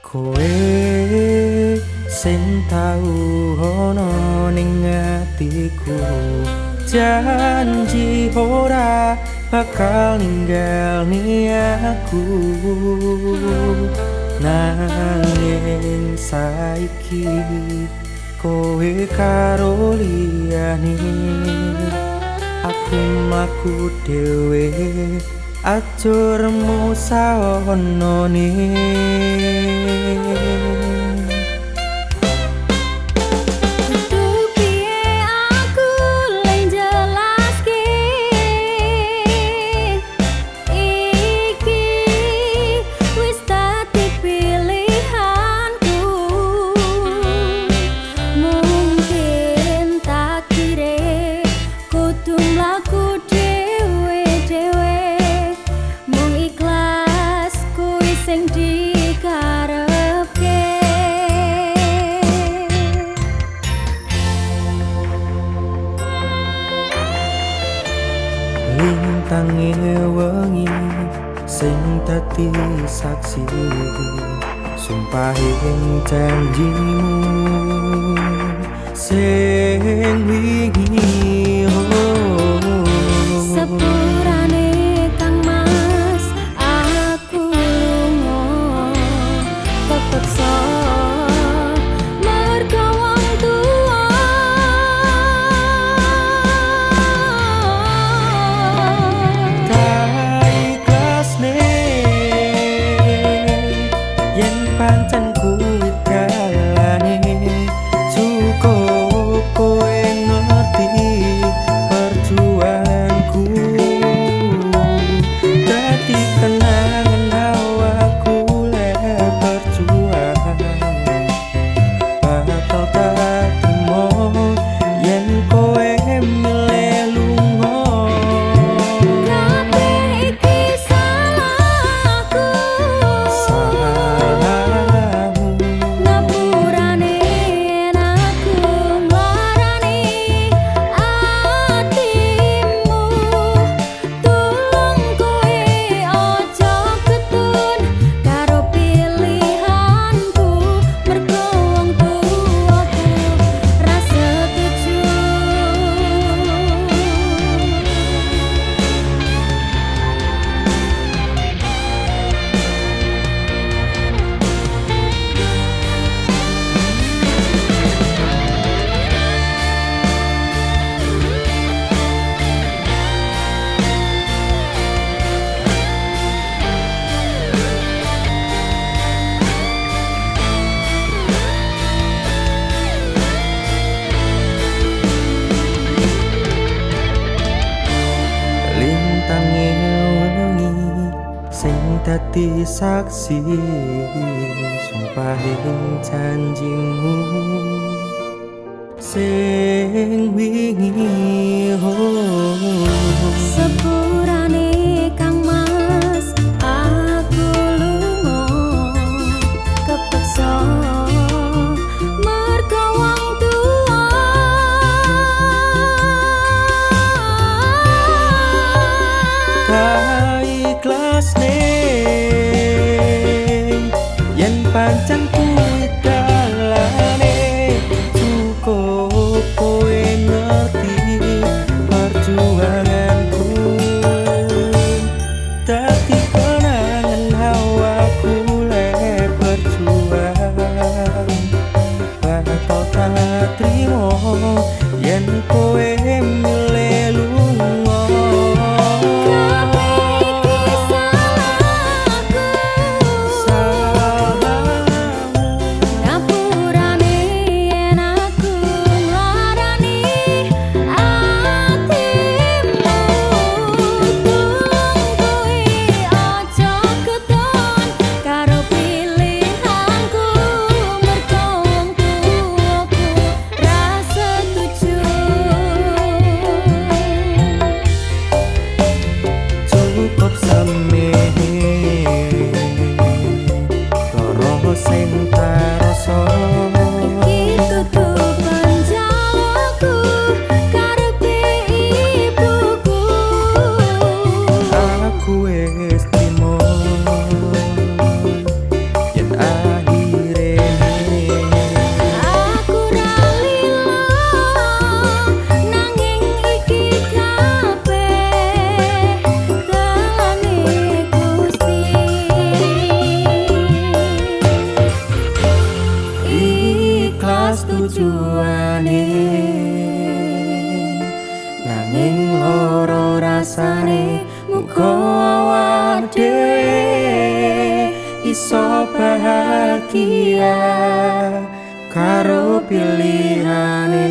Kowe sing tau ana ning atiku, janji ora bakal ninggalne aku. Nanging saiki kowe karo liyane, aku mlaku dhewe acurmu saonone. Lintange wengi sing dadi saksi sumpahing janjimu sing wingi. Sepurane Kang Mas, aku lunga kepeksa mergo wong tuwa. Ikhlasne yen pancen kuwi dalane, cukup kowe ngerti perjuanganku. Dadi kenangan awakku le berjuang, bakal tak trimo yen kowe milih lunga. Kabeh iki salahku, Salahmu. Ngapurane yen aku nglarani atimu. Tulung kowe aja ketun karo pilihanku, mergo wong tuwaku ra setuju. Lintange wengi sing dadi saksi sumpahing janjimu sing wingi. Sepurane Kang Mas, aku lunga kepeksa mergo wong tuwa. Ikhlasne yen pancen kuwi dalane, cukup kowe ngerti perjuanganku. Tujuane, nanging loro rasane. Muga awak dhewe iso bahagia karo pilihane.